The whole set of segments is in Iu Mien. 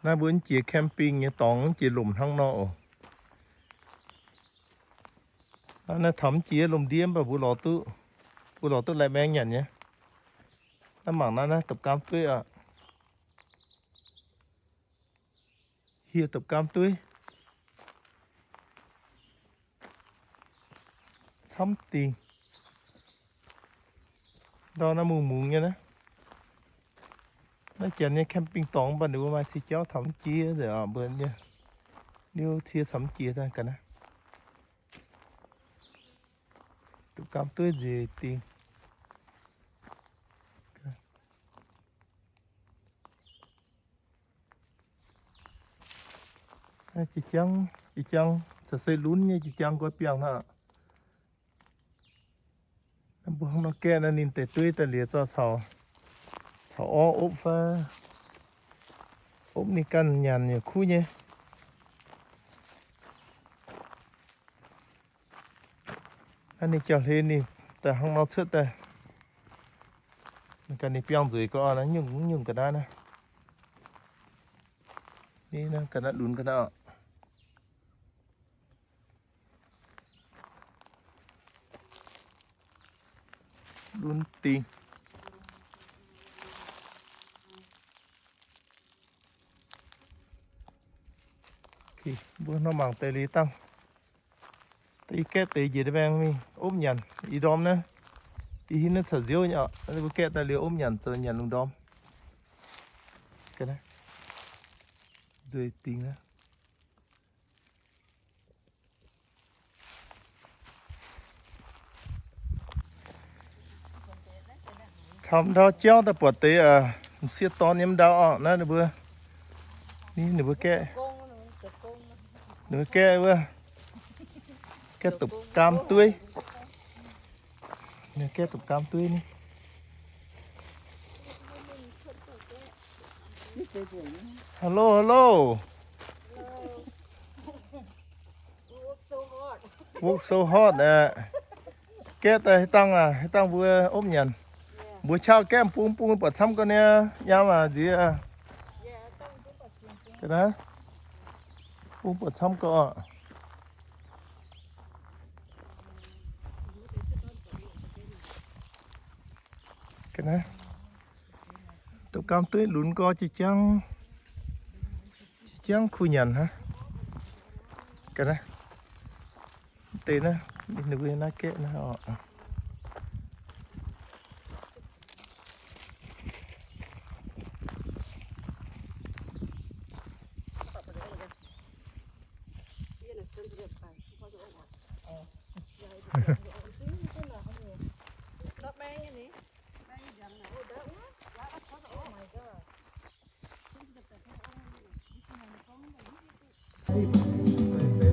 Naaiv mbuo mv jiex camping nyei dorngx, mv jiex lomc hnangv nor oc. Naaiv, naaiv taux mv jiex lomc ndiev mv baac mbuo lorz duqv, mbuo lorz duqv laih maengx nyanc nyei. Naaiv mangc naaiv, naaiv dopc gaam dueiv aqv. Hieh dopc gaam dueiv. Camv dingc. Ndau naaiv mungz-mungz nyei naaiv. Naaiv janx nyei camping dorngx mv baac ninh mbuo maaih cie jauv taux mv jiex nzengc oc mbuo nyei. Niu cie caux mv jiex daaih ga'naaiv. Dopc gaam dueiv nzueic dingc. Jiex jangv, jiex jangv, caux se lunx nyei jiex jangv nqoi biangh hnangv. Mbuo hnangv nor gaeqv naaiv ninh deix dueiv daaih liuz zorqv caux, caux orv opv fai opv ninh ganh nyanc yaac kuv nyei. Naaiv ninh jauv-hlen ninh daaih hnangv nor cuotv daaih. Ganh ninh biangh nzueic gorqv naaiv nyungc, nyungc ga'naaiv naaiv. Ni naaiv ga'naaiv lunx ga'naaiv oc. Lunx dingc. Mbuo nor mangc deix liuz dangh. Da'yietv gaeqv deix njiec maengx mingh opv nyanc. Ih ndorm naaiv, ih hingv naaiv caux nziouv nyei oc. Mbuo gaeqv daaih liuz opv nyanc zoux nyanc lungh ndorm. Nzueic dingc aqv. Taux ndau jauv daaih buatc deix m'sieqv dorn nyei ndau oc. Naaiv ninh mbuo, ni ninh mbuo gaeqv, ninh mbuo gaeqv wuov, gaeqv dopc gaam dueiv. Ninh gaeqv dopc gaam dueiv ni. Hello, hello. Work so hard aqv. Gaeqv daaih haaix dangh aqv, haaix dangh mbuo opv nyanc. Mbuo qaqv gaeqv bung bung buatc camv ga'naaiv nyaam aqv nziex. Ga'naaiv bung buatc camv ga'naaiv. Ga'naaiv dopc gaam dueiv lunx gorx jiex jangv, jiex jangv kuh nyanc hnangv. Ga'naaiv deix naaiv, ninh mbuo naaiv gaeqv naaiv oc.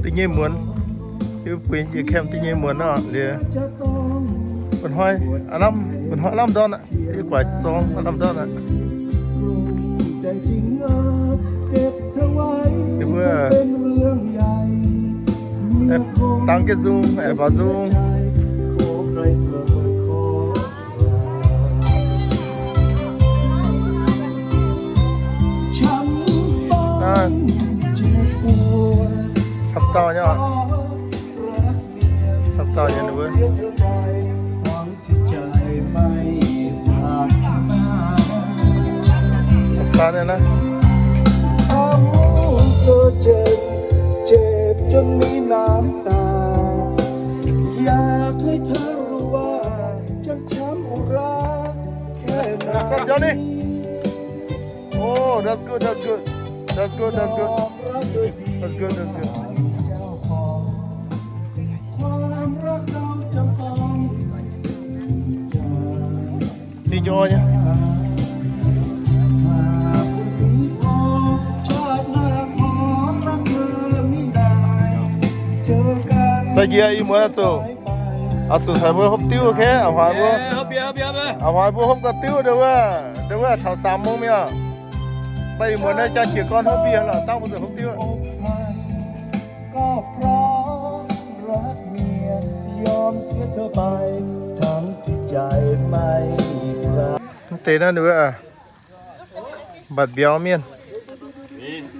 Da'nyeic muonz, yie mbuo yietc camp da'nyeic muonz nor, liuz mba'hnoi aav lamh, mba'hnoi aav lamh ndorn aqv, yie guaix zorng aav lamh ndorn aqv. Yie mbuo dangv jienv nzung, aengx baaux nzung. Camv dauh nyei oc. Camv dauh nyei ninh mbuo. Saan naaiv. แค่นั้น Johnny. Oh, that's good, that's good. That's good, that's good. That's good, that's good. ความรักเราจะต้อง Xin cho nhé. Da'yietv ih muonz oix zuqc, oix zuqc caux mbuo hopv diuv, ok? A'hnoi mbuo, a'hnoi mbuo hopv gau diuv, ndau wuov, ndau wuov taux สามโมง mingh oc. Mv baac ih muonz naaiv jaa qiex gorn hopv mingh lorqc, dangh mbuo zuqc hopv diuv. ก็เพราะรักเมีย ยอมเสียเธอไป ทั้งที่ใจไม่รัก Mv deix naaiv ninh mbuo mbatc mbiauz mienh.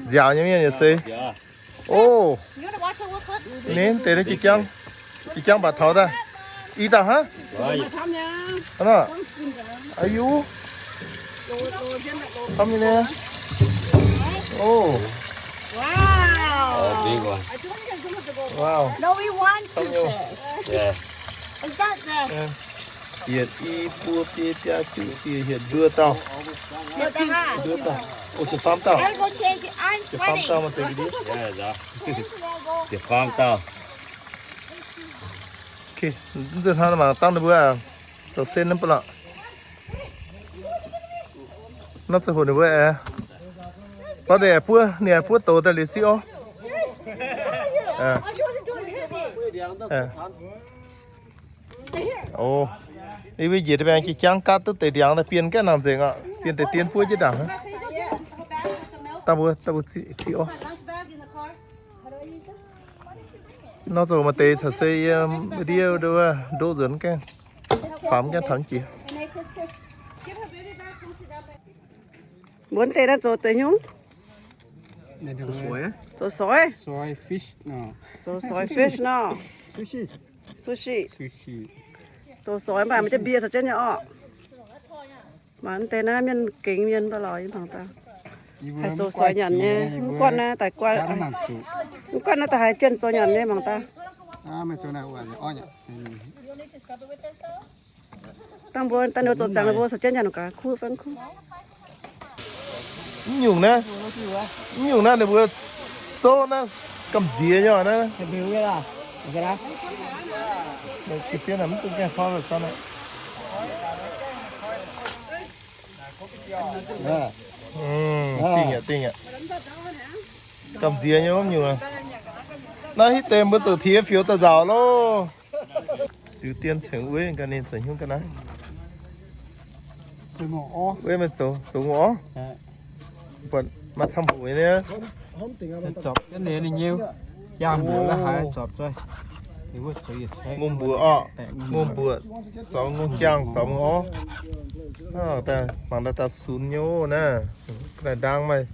Nziaaux nyei mienh yietc zei. O, ninh deix naaiv jiex jangv, jiex jangv mbatc taux daaih. I dauh hnangv. Aiu, camv nyei. O, wow. Wow. No, we want to fish. Is that the Hietc i buo biei biaa juqv dieh, hietc nduoh dauh. Nduoh dauh. O, ziepc faam dauh. Ziepc faam dauh maaih deix ndiev. Ziepc faam dauh. Mv zeiz hnangv mangc dangh ninh mbuo zoux sen mv baac lorqc. Nor ziangh hoc ninh mbuo aengx, lorz ninh aengx buov, ninh aengx buov doz daaih liuz ziqv orv. O, yie mbuo njiec deix baengx jiex jangv gaatv duqv deix ndiangx daaih bienh gaengh nangc nzengc oc. Bienh deix dien buov jienv ndaangc. Dangh mbuo, dangh mbuo ziqv orv. Nor zoux maaih deix caux se yie ndiev ndoqv nzuonx gaengh, faaux gaengh taux jiex. Mbuo deix naaiv zoux deix nyungc? Zoux soix. Zoux soix nor. Sushi. Zoux soix mv baac maaih jienv mbie caux jienv nyei orqc. Mangc deix naaiv mienh gengx mienh mv baac lorqc, yie mangc daaih. Haih zoux soix nyanc nyei. Mv guanh naaiv daaih guanh, mv guanh naaiv daaih haiz jienh zoux nyanc nyei mangc daaih. Dangh mbuo daaih nduov zoux ziangx ninh mbuo caux jienv nyanc gaax kuv fai mv kuv. Mv nyungc naaiv, mv nyungc naaiv ninh mbuo souv naaiv gamh nziex nyei naaiv. Dingh aqv, dingh aqv. Gamh nziex nyei mv nyungc. Naaiv hitv deix mbuo doqc tiex fioux daaih nzaaux loh. Ziux dien cengx uiv ga'naaiv, ninh zoux hnyouv ga'naaiv. Uiv meih zoux, zoux ngongh orv. Buatc maaih camv hoc nyei. Zorpc jienv ninh nyei, jaa mbuoqc la'haaix zorpc zueih. Ngongh mbuoqc orqc, ngongh mbuoqc, zorpc ngongh jaang, zorpc ngongh orv. Mangc daaih daaih sunx nyei naaiv. Ga'naaiv ndaang maaih,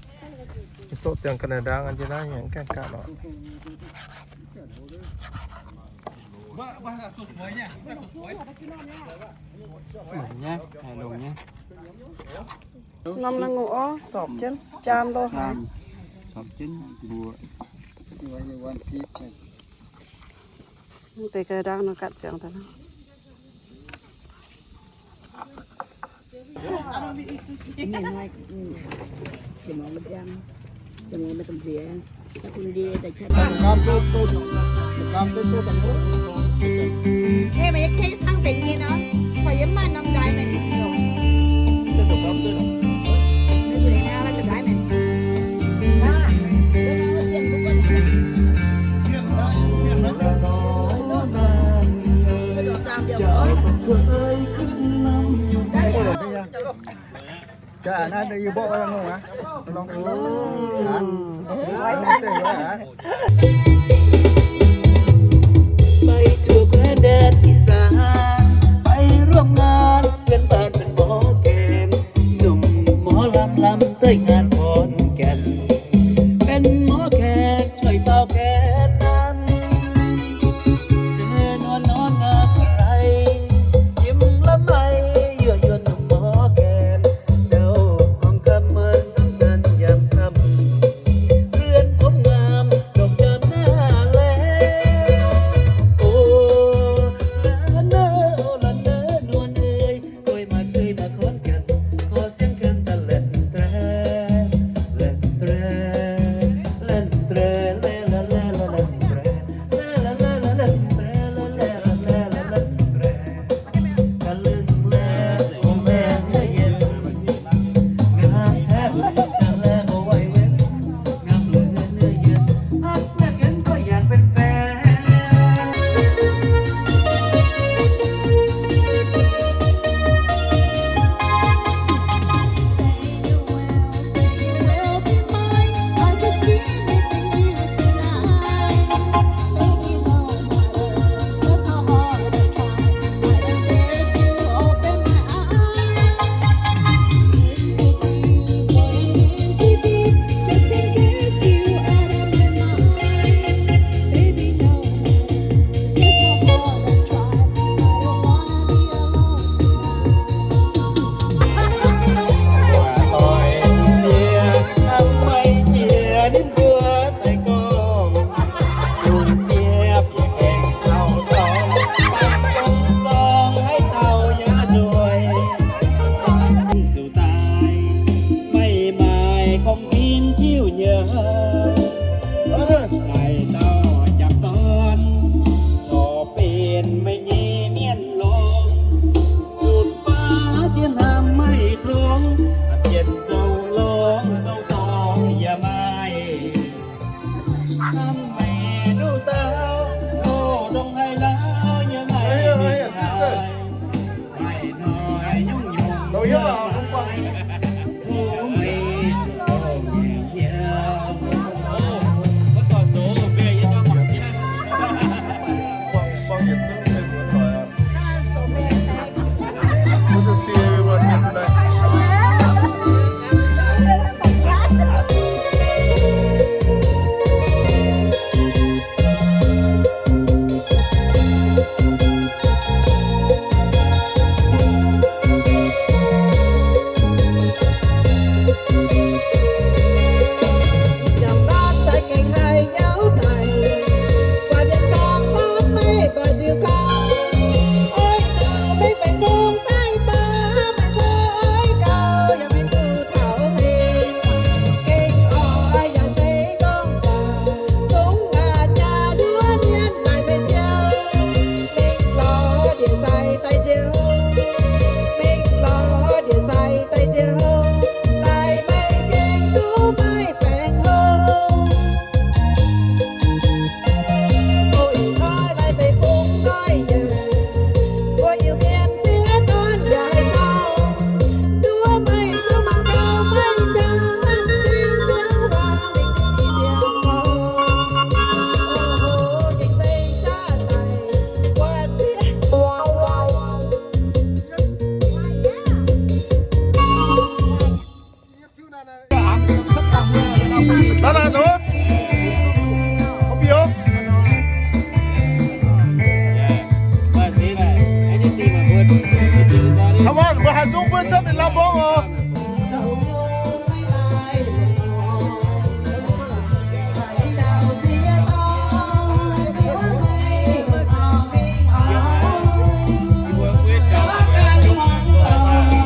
zorqv ziangx ga'naaiv ndaang an jienv naaiv nyei gaengh ganh orqc. Norm naaiv ngongh orv zorpc jienv, jaam loh haaix. Deix ga'naaiv ndaang nor gatv ziangx daaih. Hey, maiv yie case hnangv deix nyei nor, mv baac yie mv maaih norm diamond nyei nzunc. Maiv zuqc naaiv diamond. Ga'naaiv naaiv yie mborqv longx aqv. Fai zuqc guaix ndiev ih saan, fai ร่วมงาน เพื่อนบ้านเป็นหมอแคน หนุ่มหมอลำลำเต้ยงานขอนแก่น เป็นหมอแคนช่วยเป่าแคนนั้น เจอนอนนอนงามอะไร ยิ้มละไม ยั่วยวนหนุ่มหมอแคน เจ้าของคำเหมือนดังจันทร์ยามค่ำ เรือนผมงามดอกจามหน้าแล โอ้ ละเนอ โอ้ ละเนอ นวลเอ๋ย เคยมา เคยมาขอนแก่น ขอเสียงแคนตะแหล่นแตร Daaih dauh jangx dorn, corc benx meih nyei mienh lorqc. Zunc baav jienv hnamv maiv tongx, a'bienh zoux longx zoux dorngx yaac maaih. Hnamv meih duqv dauh, loz-ndongh haiz lauh yaac maaih mienh haiz. Come on, mbuo haih nzung mbuo cuotv ninh lamh mbong oc.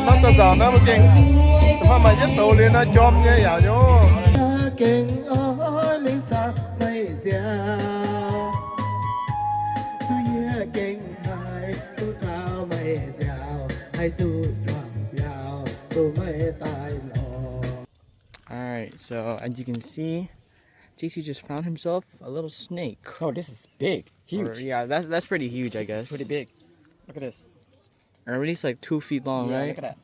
Naaiv daaih nzauc naaiv mbuo gengh, mv baac maaih yietv douz liuz naaiv jorm nyei yaac nyei. Gengh oix mingh caux meih nziaauc, zuqc yie gengh haih duqv caux meih nziaauc, haih duqv juangc biauv bun meih daaih lorz. All right, so as you can see, J C just found himself a little snake. Oh, this is big, huge. Or, yeah, that's, that's pretty huge, I guess. This is pretty big. Look at this. Or at least, like, two feet long, yeah, right? Look at that.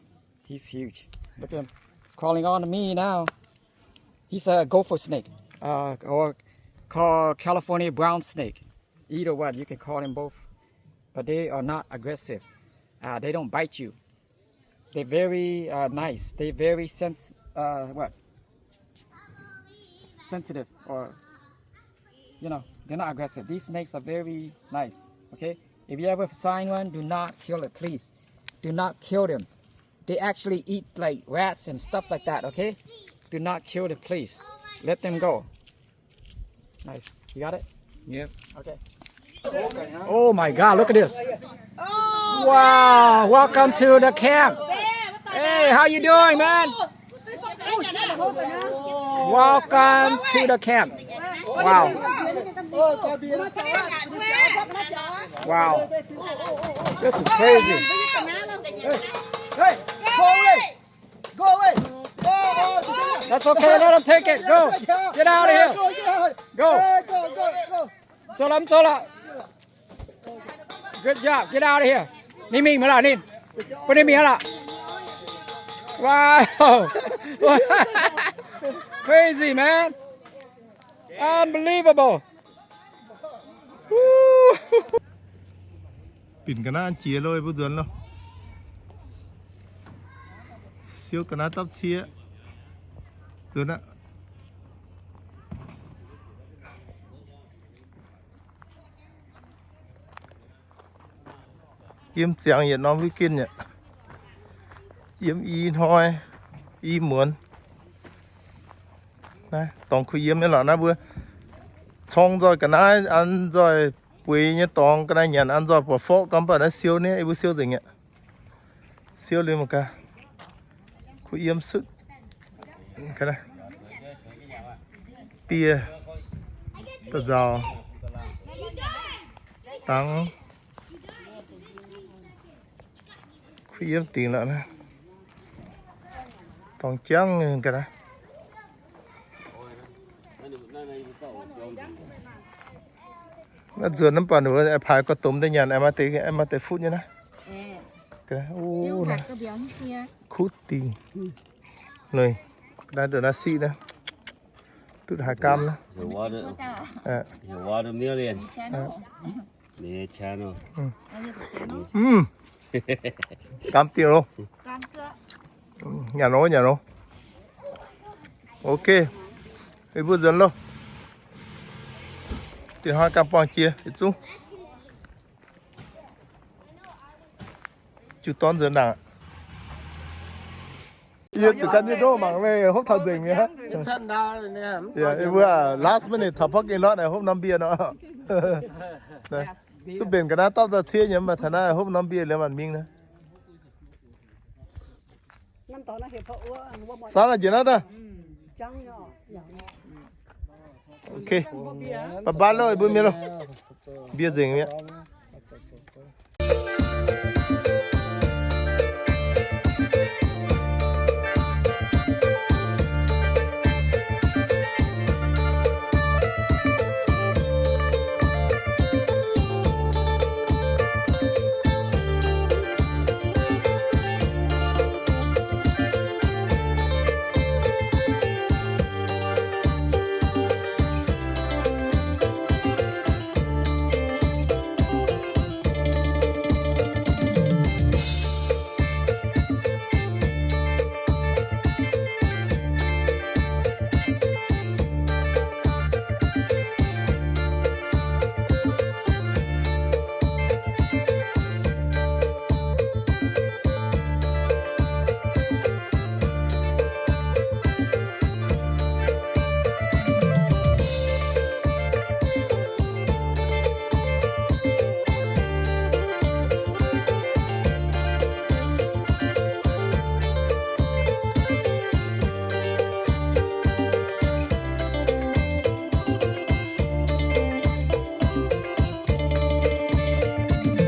He's huge. Look at him. He's crawling on to me now. He's a gopher snake, uh, or called California brown snake. Either one, you can call them both. But they are not aggressive. Uh, they don't bite you. They're very, uh, nice. They're very sens-, uh, what? Sensitive, or, you know, they're not aggressive. These snakes are very nice, okay? If you ever find one, do not kill it, please. Do not kill them. They actually eat, like, rats and stuff like that, okay? Do not kill them, please. Let them go. Nice. You got it? Yep. Okay. Oh my God, look at this. Wow, welcome to the camp. Hey, how you doing, man? Welcome to the camp. Wow. Wow. This is crazy. Hey, hey, go away. Go away. Go, go, go. That's okay. Let him take it. Go. Get out of here. Go, get out. Go. Hey, go, go, go. Zoux lorqc, zoux lorqc. Good job. Get out of here. Ninh mingh maiv lorqc ninh. Bun ninh mingh lorqc. Wow. Crazy, man. Unbelievable. Binc ga'naaiv jiex lo, mbuo nzuonx lo. Siou ga'naaiv dapv cie. Nzuonx aqv. Yiem ziangx yietc norm weekend yaac yiem i hnoi, i muonz. Naaiv dorngx kuh yiem nyei lorqc. Naaiv mbuo corng nzoih ga'naaiv an nzoih bueix nyei dorngx, ga'naaiv nyanc an nzoih buatc forqv gau, mv baac naaiv siou nyei, yie mbuo siou nzengc mi'aqv. Siou liuz mangc gaax, kuh yiem sutv. Naaiv Dieh, da'nzauc, dangx, kuv yiem dingc lorqc naaiv. Dorngx jangv ga'naaiv. Naaiv nzuonx naaiv baac ninh paaiz gorx-domh daaih nyanc, maaih deix, maaih deix futv nyei naaiv. Kuv dingc. Naaiv ndongc naaiv siqv naaiv, duqv haaix gaam naaiv. Gaam dingc loh. Nyanc loh, nyanc loh. Ok. Yie mbuo nzuonx loh. Dingc hnoi ganh buangh jiex yietc zungv. Jiu dorn nzuonx ndaangc. Yie zuqc gan nyei ndoqv mangc meih hopv taux nzengc mi'aqv. Yie mbuo last minute taux parking lot naaic hopv norm mbie nor. Zuqc mbenc ga'naaiv dapv daaih ciev nyei, maaih taux naaiv hopv norm mbie liuz maanc mingh naaiv. Saauv naaiv njiec naaiv daaih. Ok. Bye bye loh, mbuo mienh loh. Mbie nzengc mi'aqv.